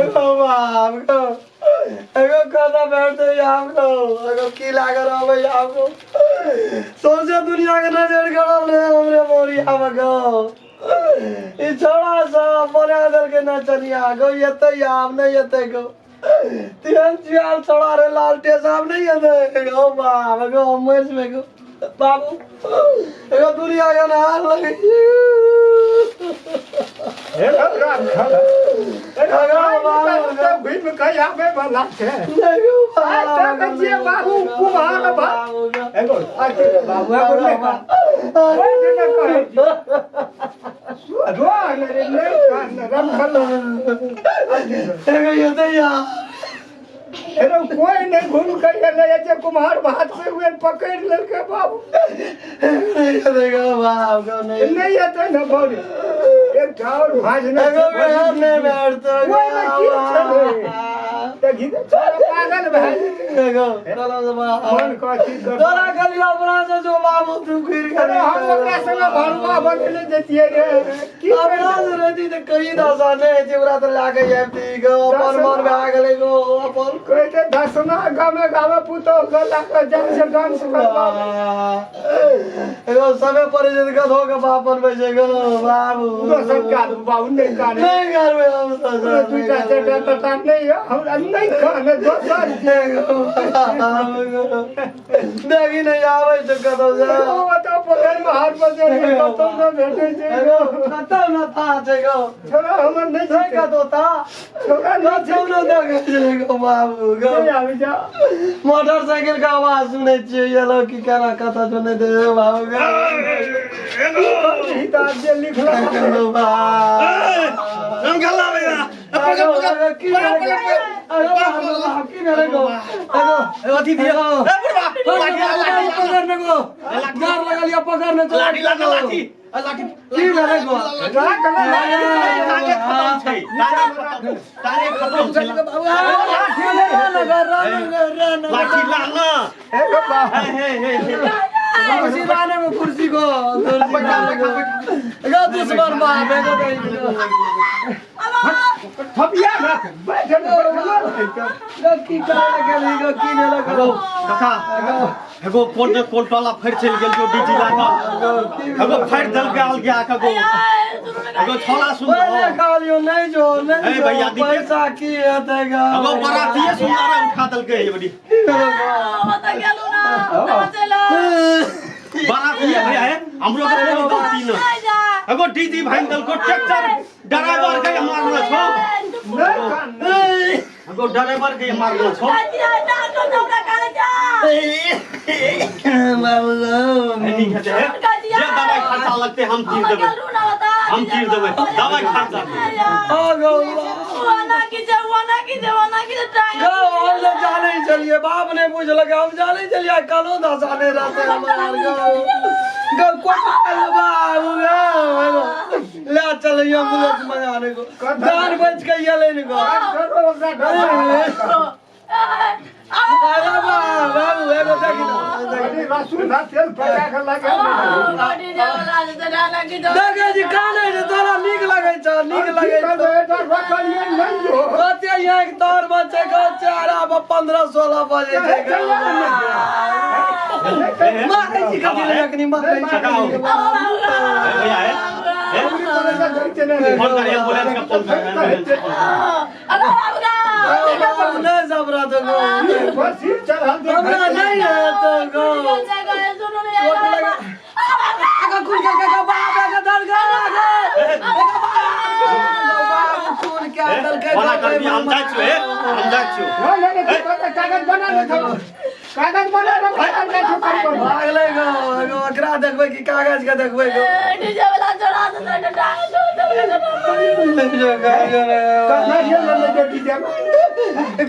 एगो बाप गो, एगो कतऽ भेटतै आब गो, एगो की लागल रहबै आब गो। सौंसे दुनिया के नजर गड़ल रहे हमरे मोरिया में गो। ई छौड़ा सब बना देलकै नचनिया गो, एतै आब नहि एतै गो। तेहन जियाल छौड़ा रे लालटेस आब नहि एतै गो बाप गो, हम मरि जेबै गो बाबू। एगो दुनिया के हाल लगै हे राम खल घुमि कऽ आबै वाला छै। आइ तक जे बाबू कुम्हार बा एगो अथी बाबू एगो नहि कर ओहि दिन कहै छी रो ने रे नहि कर ने राम खल। एगो एतै आ एगो कोइ नहि घुमि कऽ एलै जे कुम्हार भात पे हुए पकड़ि लेलकै बाबू। नहि एतै गो बाप गो, नहि नहि एतै ने बाबू। एकटा आओर भाँज नहि एगो बेहर नहि भेटतै। ओहिमे की छलै? देखी तऽ छोरा पागल भए जेतै। एगो चलो से बाप। मन कथी कर तोरा कहलियौ अपना से जो बाबू तू घुरि अरे गेली। हम ओकरा संगे भरुआ बनेने जैतियै रे की। अपना से रहती तऽ कहीं दशा नहि हेतै, ओकरा तऽ लए कऽ आबिती गो। अपन मन भए गेलै गो अपन। कहै छै दसना गामे गामे पुतोह के लए कऽ जाइ छै डांस करबाबै। एगो समय पड़ै छै तऽ गधो के बाप बनबै छै गो बाबू। दोसर काज बाबू नहि काने। नहि करबै हम तऽ। दूटा चारिटा टटा नहि यऽ हमरा नहि काने दोसर। देखी नहि आबै छै कतौ से। ओ तऽ पोखरिमे हाथ बजेने कतौ नहि भेटै छै। एगो कतौ न था छै गो। छोरा हमर नहि छै छै कतौ ता छोरा नहि कतौ न देखै छै गो बाबू गो। नहि आबि जा। मोटरसाइकिल के आवाज सुनै छियै, ये लोग की केना कतऽ जो नहि दे बाबू गो। ई तऽ आब जे लिखलक गो बाबू। रामखेला भैया, पकड़ पकड़। की भेलै गो? अरे बाबू, की भेलै गो? एगो अथी दियो ए बुढ़वा, लाठी ला, लाठी ला। पकड़ने गो गार लगल या पकड़ने चला। लाठी ला ना, लाठी ए, लाठी। की भेलै गो? तारे खतम छै, तारे खतम, तारे खतम छै। लाठी ला ना। एगो बाबू। हे हे हे। कुर्सी लाने में कुर्सी को कुर्सी लाने को एगो दुश्मन बाप एगो थपिया ना बैठल बैठल। की करे गेली गो, की भेलै गो? काका, एगो कोन ने कोन टोला फरि चलि गेल जो डीजी लागल। एगो फाड़ि देलकै आल गया के गो। एगो छोला सुन। पहिले कहलियो नहीं जो नहीं ए जो भैया, दीदी। पैसा की हेतै गो? एगो बरातिये सुंदर उठा देलकै हे बड़ी। की भेलै गो? बरातिये भैया हे हमरो के बोली गलती न। एगो डीजी भांगि देलको, ट्रैक्टर ड्राइवर के मारलो छौ। नहि कान। एगो ड्राइवर के मारलो छौ। बाबू गो। हे ठीक है हे। जे दवाई खर्चा लगतै हम तीर देबै, हम तीर देबै दवाई खर्चा। आ गो गो, हम तो जाने ही चलिए, बाप ने पूछलक हम जाने चलिए। कनो दशा नहीं रहते हमार गो। गो कोई बाबू गो, ले चलिए एम्बुलेंस मंगाने को, जान बच के ये लेने को। करो ओकरा डर। अरे बाबू एगो देखी ना। अरे रसूल तेल पका के लगा। देखै छी कानै छै तोरा, नीक लगै छौ, नीक लगै छौ। रखलियै नहि जो। कते यहाँ तार बचे गो, 4 15 16 बजे छै गो। मारै छी कथी लए अखनी मारै छी? काका आओ। हे भैया हे हे, फोन कर एम्बुलेंस का, फोन कर एम्बुलेंस का, फोन कर। बाबू नहि सबरा तो गो। बस चढ़ल। हमरा नहीं है तो गो। चोट लगा आगा खून के के बाप के दर गो बाबू, खून के दल के। ओना करबी, हम जाइ छियौ हे, हम जाइ छियौ। कागज बना ले, कागज बना ले। भागलै गो। एगो एकरा देखबै कि कागज के देखबै गो?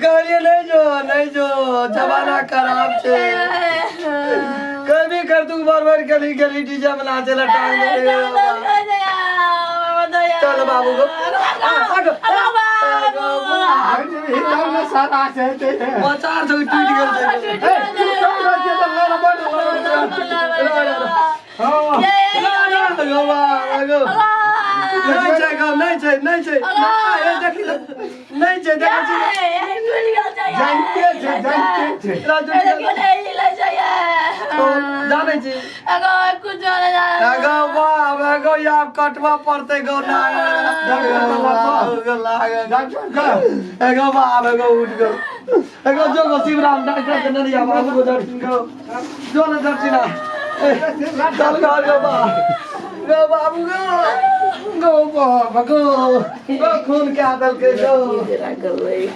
कहलिए नहीं जो नहीं जो, जमाना खराब छै। कभी कर तू बार बार गली गली डीजे में नाचे ला टांग दे। चल बाबू गो। सारा छै। बचार छौ टूटि गेल छै। गो बाबू गो, नहीं छै गो, नहीं छै, नहीं छै, नहीं, देखी नहि छै। छै देखै छी जानिते छै जानिते छै जानै छी एगो बाप एगो आब कटबऽ पड़तै गो डॉक्टर का एगो बाप एगो उठ गो एगो जो गो शिवराम डॉक्टर के नरिया बाबू गो दर्शन गो जो न दर्शन चल घर गो बा गो बाबू गो गो बाबा गो गो खून के आदल के गो लागल